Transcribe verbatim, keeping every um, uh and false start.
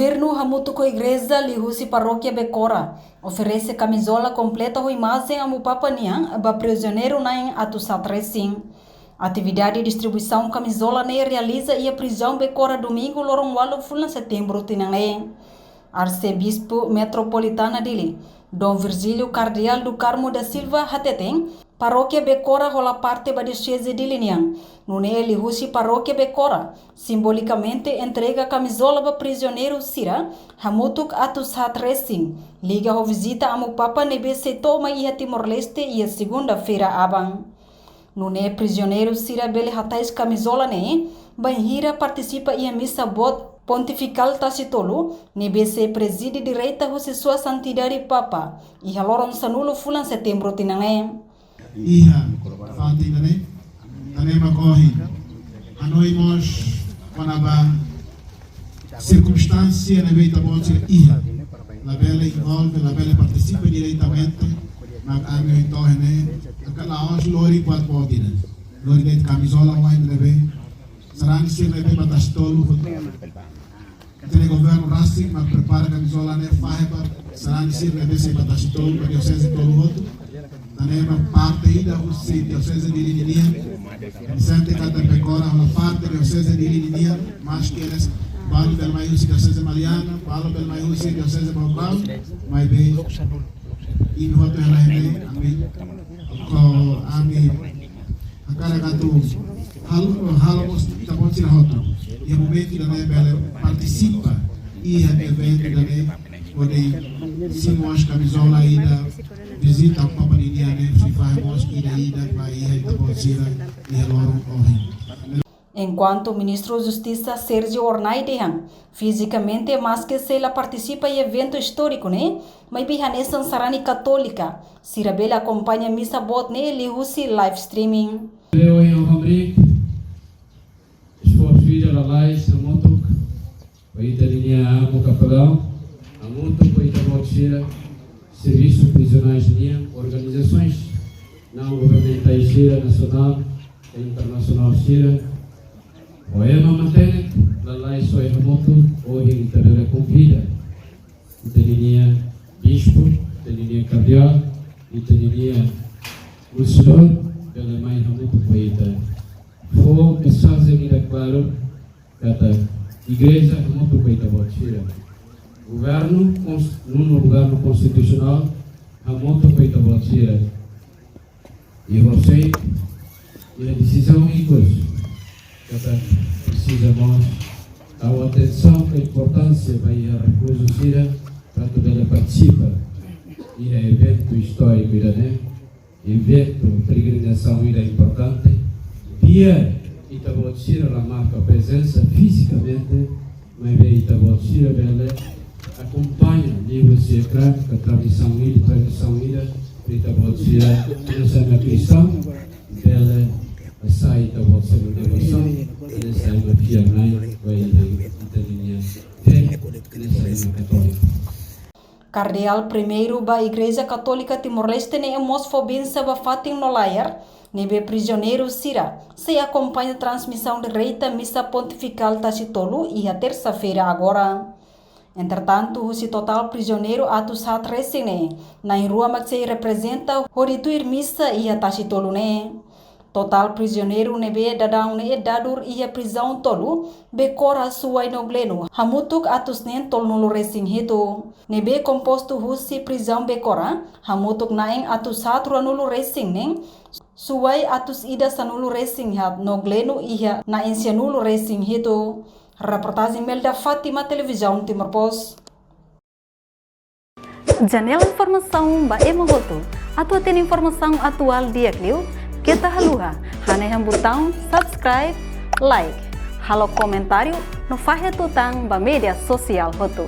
Governu hamutuk ho igreja liuhusi parókia Becora oferese kamizola kompleta ho imajen Amu Papa nian ba prizioneiru na'in atus haat resin. Atividade distribuisaun kamizola ne'e realiza iha prizaun Becora domingu loron ualu fulan setembru tinan ne'e. Arsebispu Metropolitana Dili, Dom Virgílio Cardeal do Carmo da Silva hateten, parókia Becora hola parte ba dioseze Dili nian. Nune'e liuhusi parókia Becora simbolikamente entrega kamizola ba prizioneiru sira hamutuk atus haat resin, liga ho vizita Amu Papa ne'ebé sei to'o mai iha Timor-Leste iha segunda-feira aban. Nune'e prizioneiru sira bele hatais kamizola ne'e bainhira partisipa iha misa boot pontifikál Tasi Tolu ne'ebé sei prezide direta husi Sua Santidade Papa iha loron sanulu fulan setembru tinan ne'e. Iha fatin ida-ne'e, tanba ohin hanoin mós kona-ba sirkunstánsia ne'ebé ita-boot sira iha, labele envolve, labele partisipa diretamente, mak ami ohin to'o iha ne'e, aka la'ós lori buat boot ida. Lori de'it kamizola oan ne'ebé sarani sira ne'ebé ba Tasi Tolu hotu. Ita-nia governu rasik mak prepara kamizola ne'e fahe ba sarani sira ne'ebé sei ba Tasi Tolu, ba dioseze tolu hotu. Tanba parte ida husi dioseze Dili ninian. Sente katak Becora hola parte dioseze Dili ninian, maski eles balu bele mai husi dioseze Maliana, balu bele mai husi dioseze Baucau, maibé imi hotu hela iha ne'e, ami, ko ami hakarak atu halo, halo mós ita-boot sira hotu iha momentu ida-ne'e bele partisipa iha eventu ida-ne'e, hodi simu mós kamizola ida, vizita Papa nian ne'e, sei fahe mós ida-idak ba iha ita-boot sira iha loron ohin. Enkuantu Ministru Justisa Sérgio Hornai dehan, fizikamente maski sei la partisipa iha eventu istóriku ne'e, maibé hanesan sarani katólika sira bele akompaña misa boot ne'e liuhusi live streaming. Leo yang hamri, esforsu ida lalais hamutuk ho ita-nia amu kapelaun, hamutuk ho ita-boot sira, servisu prizionais nian, organizasoens não governamentais sira, nasionál i internasionál sira. Ho ema matenek, lalais soe hamutuk, ohin ita bele konvida ita-nia bispu, ita-nia kardeál, ita-nia ulsidor, bele mai hamutuk ho ita. Fó mensajen ida klaru, katak igreja hamutuk ho ita-boot sira. Governu, kons-, nonu governu konstitusionál hamutuk ho ita-boot sira. I horiseik, iha desizaun ikus, katak presiza mós tau atensaun ka importánsia ba iha rekluzu sira, para atu bele partisipa iha eventu istóriku ida-ne'e, eventu peregrinasaun ida importante. Di'ak ita-boot sira la marka prezensa fizikamente, maibé ita-boot sira bele akompaña liuhusi ekrán ka transmisaun ida, transmisaun ida, ita-boot sira hanesan kristaun bele hasai ita-boot sira-nia devosaun, bele hasai ita-nia fiar-na'in ba ita-nia fé, hanesan katólika. Kardeál Primeiru ba Igreja Katólika Timor-Leste ne'e mós fó bensa ba fatin no layar ne'ebé prizioneiru sira sei akompaña transmisaun direta misa pontifikál Tasi Tolu iha tersa-feira agora. Entretantu, husi totál prizioneiru atus haat resin ne'e, na'in rua mak sei reprezenta hodi tuir misa iha Tasi Tolu ne'e. Totál prizioneiru ne'ebé daudaun ne'e dadur iha prizaun tolu, Becora, Suai no Gleno, hamutuk atus neen tolunulu resin hitu. Ne'ebé kompostu husi prizaun Becora, hamutuk na'in atus haat ruanulu resin neen, Suai atus ida sanulu resin haat no Gleno iha na'in sianulu resin hitu. Reportajen Melda Fátima, Televizaun Timor Post. Janela informasaun ba ema hotu. Atu hatene informasaun atuál di'ak liu, keta haluha hanehan butaun subscribe, like, halo komentáriu no fahe tutan ba média sosiál hotu.